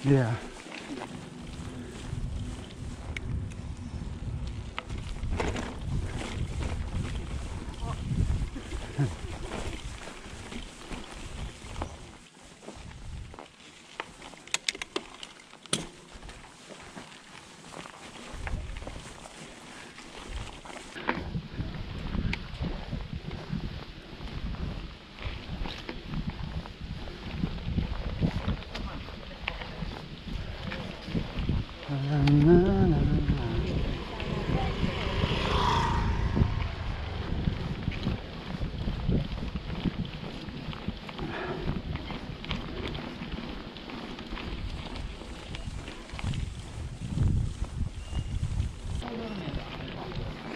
Yeah.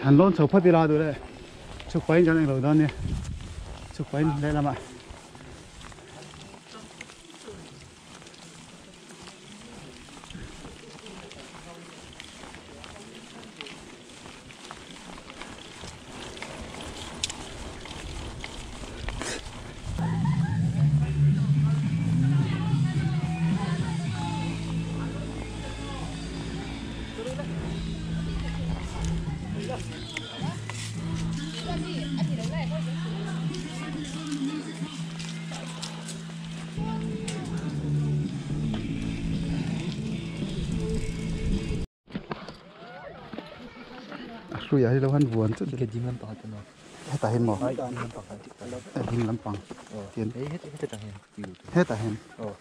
Han lon chho phawt ila duh leh chhuk pahin kan englo dawn nia chhuk pahin lehlamah. A hruiah hi lo han vuan chut Ke ding lampang atan aw. Hetah hian maw? Ai ding lampang kha A ding lampang. Aw. Tian. Hei heti heti tang hian ti lut. Hetah hian. Aw.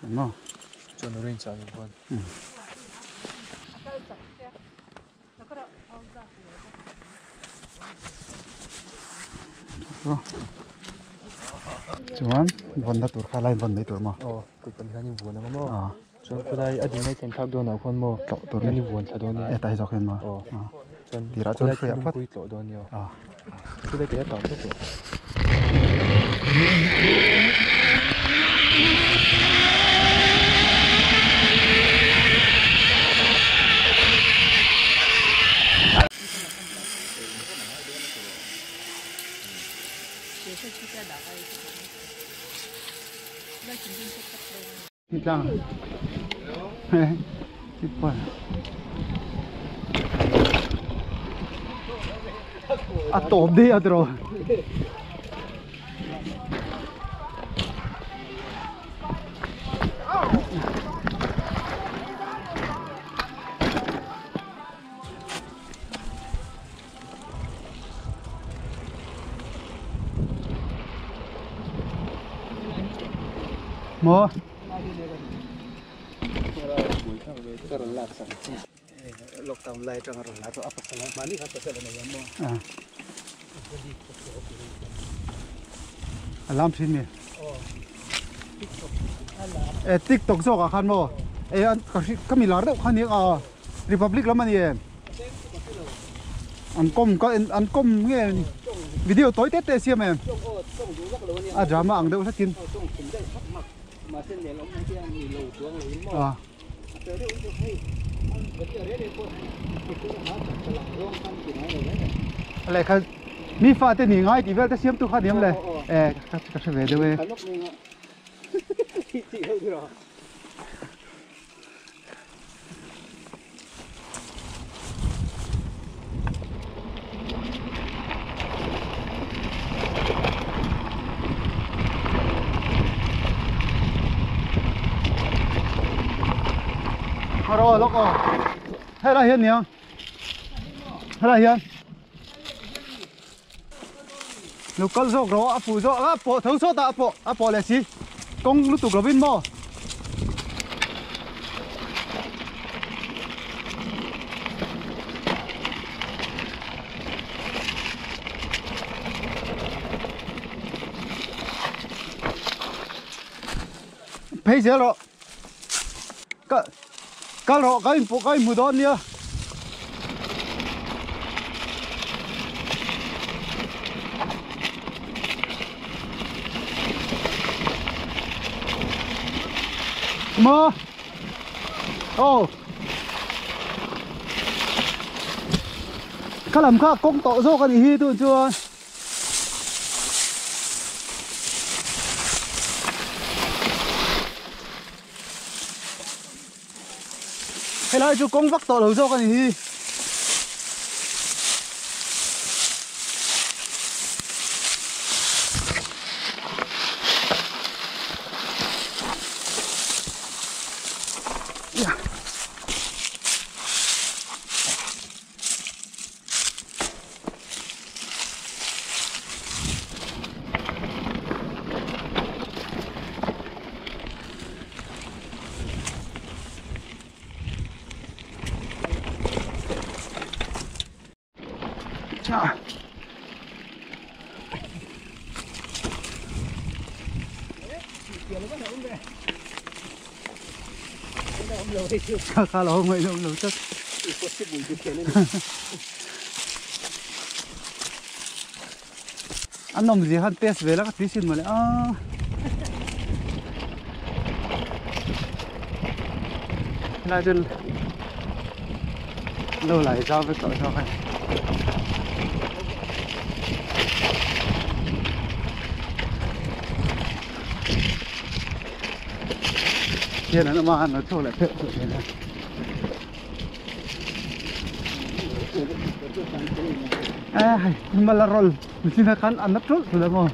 Tian maw? Chuan orange ah hian. Chuan vawnna tur kha line vawn mai tur maw? Aw kut pahnih khan in vuan ang maw? Aw. Chuan khulai a ding lai thlen thlak dawn ah khuan maw? Tlawh tur ni. Vuan thla dawn nia. Hetah hi zawk hian maw? Aw. Chuan Tirah chuan khulai hruaiah phawt. thingpui tlawh dawn nia. Aw. Khulai ke a tah vek lo. A tawp daih a tiraw. Maw? Lockdown lai atanga rawn la chu a pasal a mahni kha pasal a nei ang maw? A lam thin mi. E TikTok zawk ah khan maw? E an ka hri ka mi lar deuh kha nia a Republic lam a ni em? An kawm ka an kawm nge video tawi te te siam em? A drama ang deuh hlekin. A. Lehkha mi fate ni ngai tih vel te siam tu kha niam le. E ka hre ve deuh e. Rồi lóc rồi. Hay là hiền nhỉ? Hay là hiền. Local zawk rawh a fuh zawk a pawh tho sawtah a pawh a pawh leh si kawng lutuk lovin maw. Phei zel rawh ka kal rawh ka in ka in hmu dawn nia. Maw oh kha lam kha kawng tawh zawk a nih hi tun chuan. Helai chu kawng vak tawh lo zawk a ni hi. Kha lo ngei lo lo chắc. Ăn nồng gì han test về là các tí xin mà lại a. Lại chân lâu lại giao với cậu cho hay. Hiện nó mà nó trôi lại phết rồi thế này. À, mà là rồi, mình xin khán ăn nắp trốt rồi đó mà.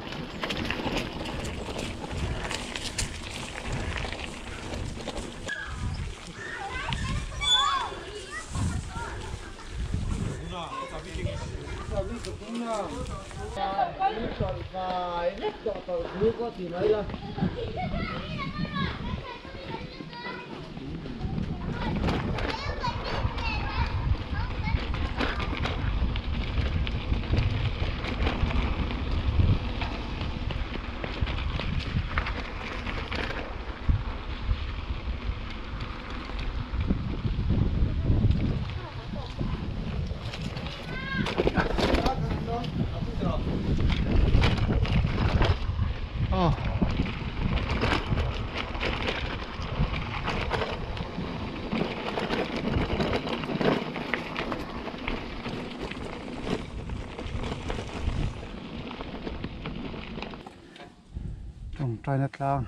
Tawngtaina tlang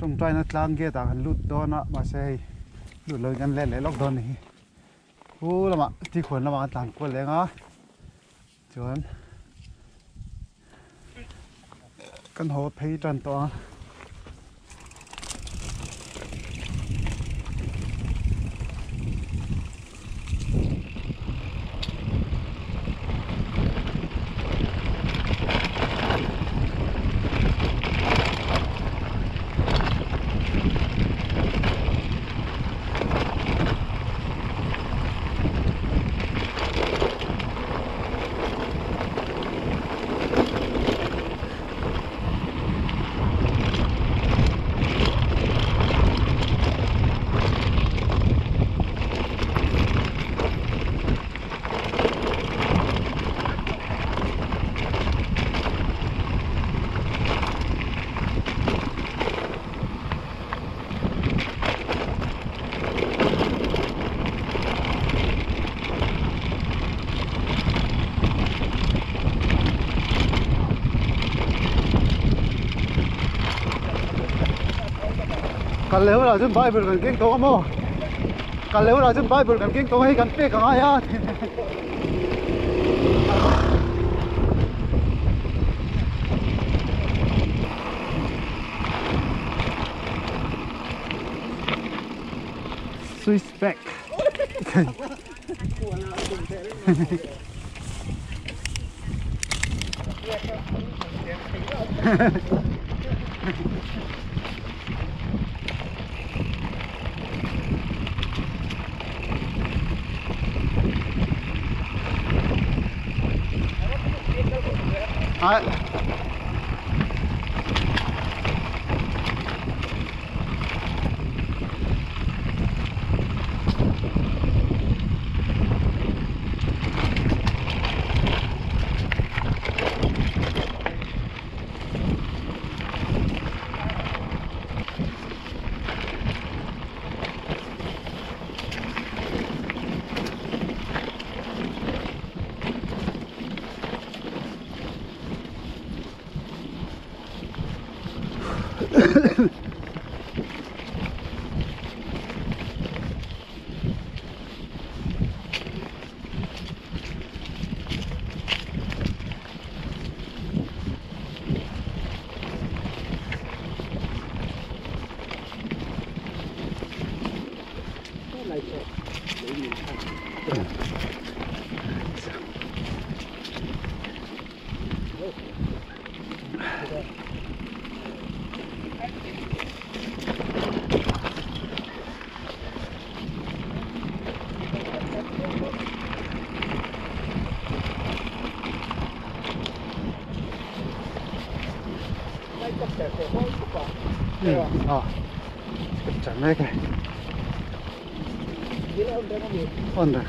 tawngtaina tlang gate ah kan lut dawn a mahse hei lut lo in kan let leh lawk dawn a ni hi khu lamah tikhuan lamah kan tlan kual leng a chuan kan haw phei tan tawh a. Kal leh hunah chuan bible kan keng tawh a maw? Kal leh hunah chuan bible kan keng tawh a hei kan pek angai a. Swiss back. Ai. Chả mấy cái on rồi.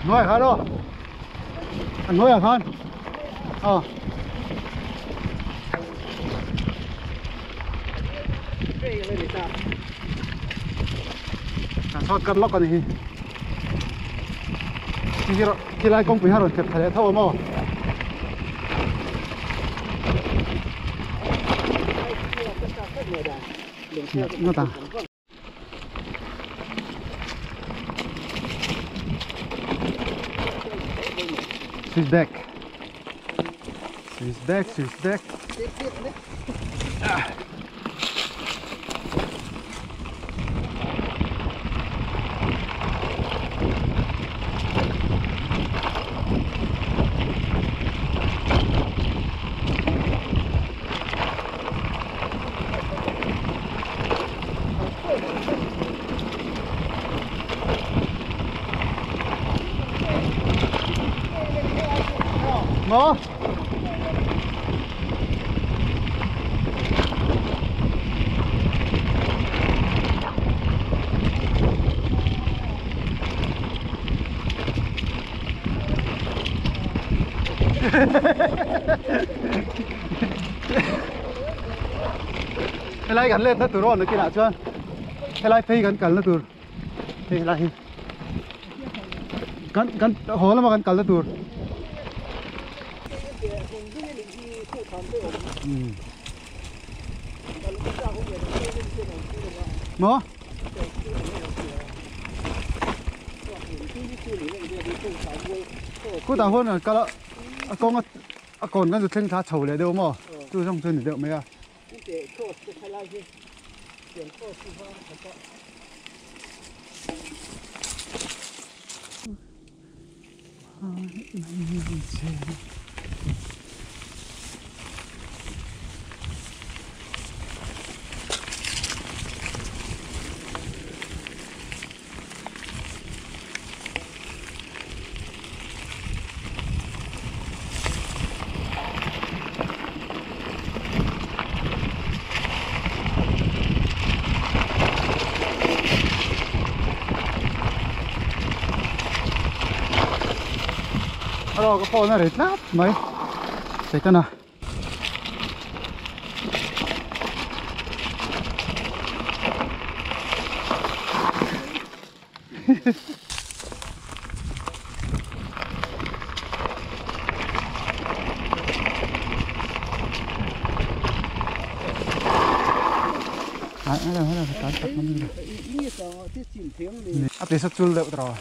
Nói hả đâu? Anh nói hả? Ờ. Shortcut lock anh hi. Khi lại công quý hà rồi kẹp thầy thâu mà. Nó ta. She's back. She's back. She's back. No. Helai kan let na tur aw nakinah chuan helai phei kan kalna tur hei helai hi kan kan haw lama kan kalna tur maw khutah huan an kal a a kawng a kawn kan chu thleng thla chho leh deuh maw chu zawng chu a ni deuh mai a. Hello, ka phone a ri tlat mai second a. A ti sa chul deuh tawh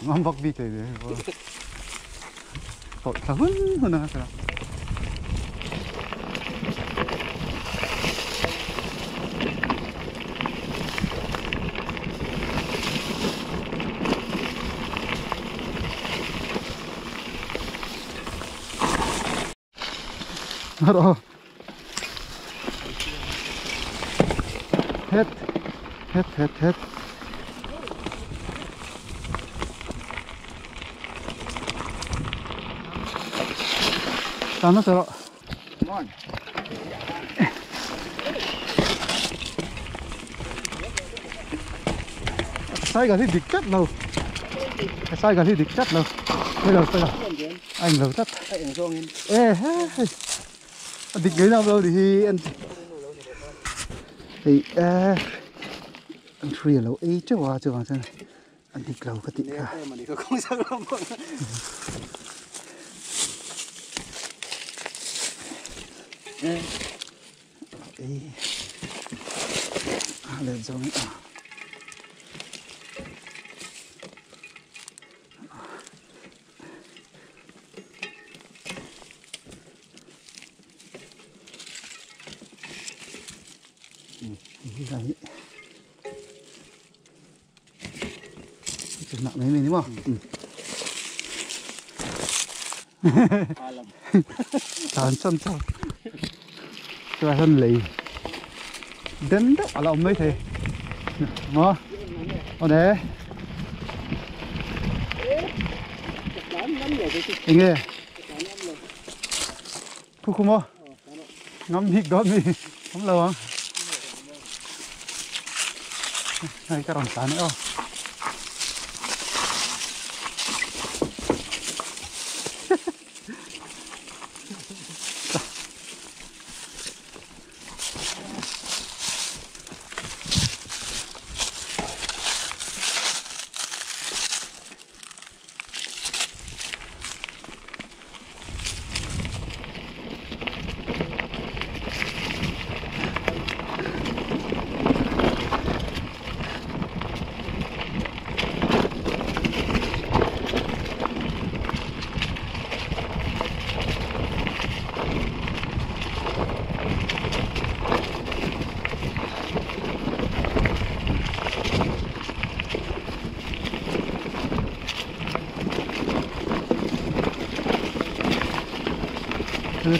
ngam bawk bik thei ve tawlh thla hun hun a Het het het het tao nó sợ sai gần thì địch chất lâu sai gần thì địch chất lâu bây giờ anh lâu chất ê địch cái nào đâu thì anh thì anh free lâu ấy chứ qua chưa vào xem anh địch lâu cái tị cả ê lên rồi nặng mấy mình đúng không? Tàn chân sao? Tôi thân lì. Đến đó là ông mấy thì. Nó. Ở đây. Anh nghe. Thu không mò. Ngắm hít đó mi. Không lâu không? Này cái rồng tàn nữa.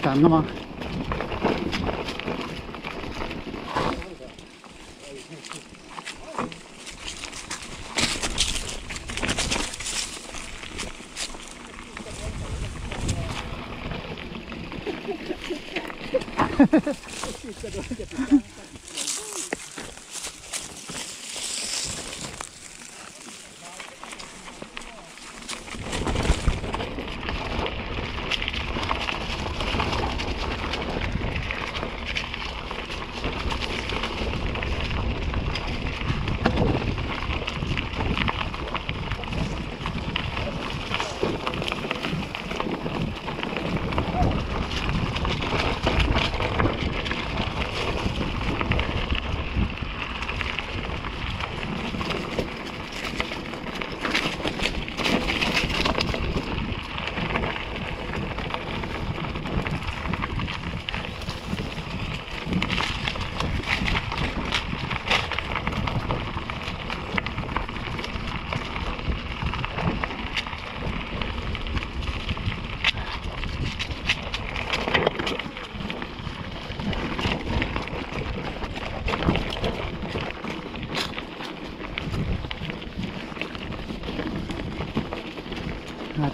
Tạm mà.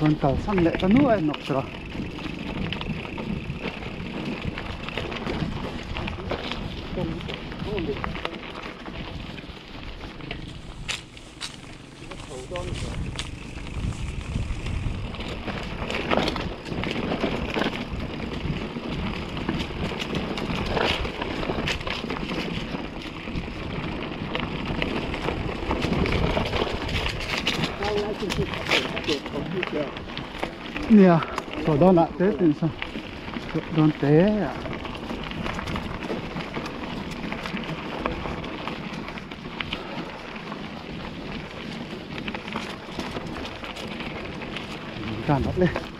Chuan kalsan leh ta nuai nawk chu a. Nia chho dawn ah te tin sawn chho dawn te ah tan rawh le.